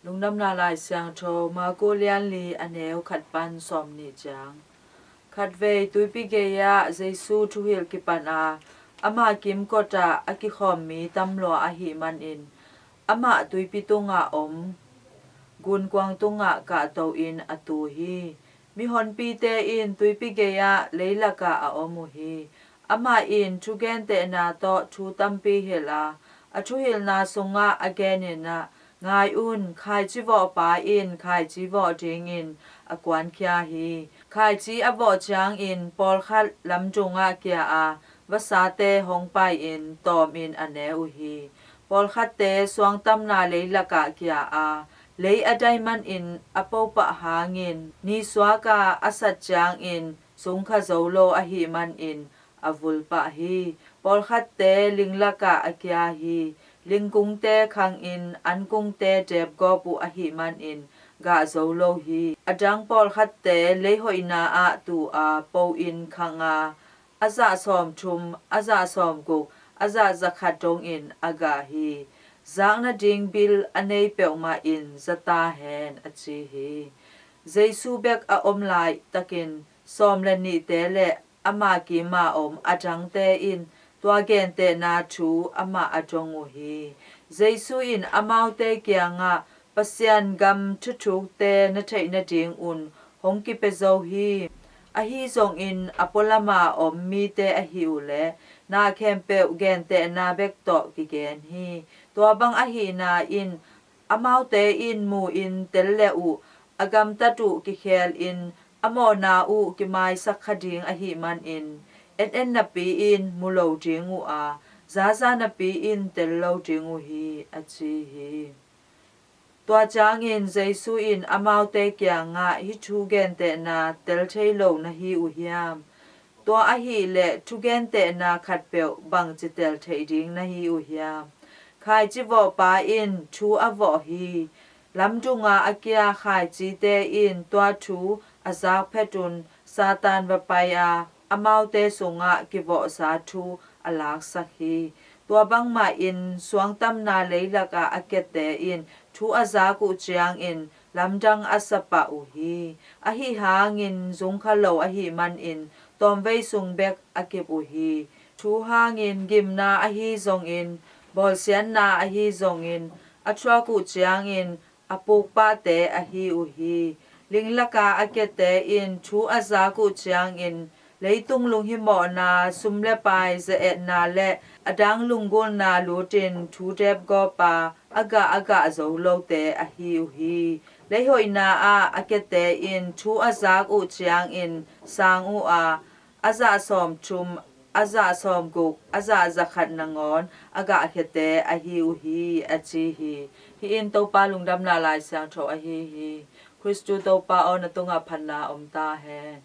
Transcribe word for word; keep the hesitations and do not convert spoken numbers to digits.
Lungdamna Lai Siangtho, Marku lian li, a neu khat pan sawmnih ciang. Khatvei tuipi gei-ah Jesu thuhilh kipan a, ama kimkotah a kikhawm mi tam lua ahih manin, amah tuipi tungah om gunkuang tungah kahto-in a tu hi. Mihonpite in tuipi gei-ah leilakah a om uh hi. Amah in thugentehna tawh thu tampi hilh a, a thuhilhna sungah a genin ah, "Ngai un, khaici vawhpa in khaici vawh dingin a kuankhia hi. Khaici a vawh ciangin pawlkhat lamdungah kia a, vasate hong pai-in tawmin a ne uh hi. Pawlkhatte suangtamna leilakah kia a, lei a dai manin a po pah hangin, nisuak a a sat ciangin zungkha zo lo ahih manin a vul pah hi. Pawlkhatte linglakah a kia hi. Lingkungte khangin ankungte depgawp uh ahih manin gah zo lo hi. A dang pawlkhatte leihoihna ah tu a, po-in khang a, a zah sawmthum, a zah sawmguk, a zah zakhat dongin a gah hi. Zak nading bil a nei peuhmah in za ta hen," a ci hi. Jesu bek a om laitakin sawm le nihte le ama kima om a dangte in tua gentehna thu amah a dong uh hi. Jesu in amaute kiangah, "Pasian gam thuthukte na theih nadingun hong kipia zo hi. Ahi zongin a pualama om mite ahi uh leh, na khempeuh gentehna bek tawh kigen hi. Tua bang ahihna in, amaute in mu-in tel le uh, a gamtat uh kikhelin, a mawhna uh kimaisak kha ding ahih manin, en en napi-in mu lo ding uh a, za za napi-in tel lo ding uh hi," a ci hi. Tua ciangin Jesu in amaute kiangah, "Hih thu gentehna tel thei lo na hi uh hiam? Tua ahih leh thugentehna khatpeuh bangci tel theih ding na hi uh hiam? Khaici vawhpa in thu a vawh hi. Lamdunga a kia khaicite in tua thu a zak phetun Satan va pai a, amaute sungah kivawhsa thu a laksak hi. Tua bangmahin suangtamna leilakah a kiate in thu a zak uh ciangin lamdang a sa pah uh hi. Ahi hangin zungkha lo ahih manin tawmvei sung bek a kip uh hi. Thu hangin gimna ahi zongin, bawlsiatna ahi zongin a thuak uh ciangin a puk pahte ahi uh hi. Linglaka a kiate in thu a zak uh ciangin leitung lunghimawhna, sum le pai, ze-etna le a dang lunggulhna lutin thu depgawp a, a gah a gah zo lote ahi uh hi. Leihoihna ah a kiate in thu a zak uh ciangin sang uh a, a zah sawmthum, a zah sawmguk, a zah zakhat nangawn a gahkhiate ahi uh hi, a ci hi. Hih in Topa Lungdamna Lai Siangtho ahi hi. Khristu Topa aw, na tungah phatna om ta hen.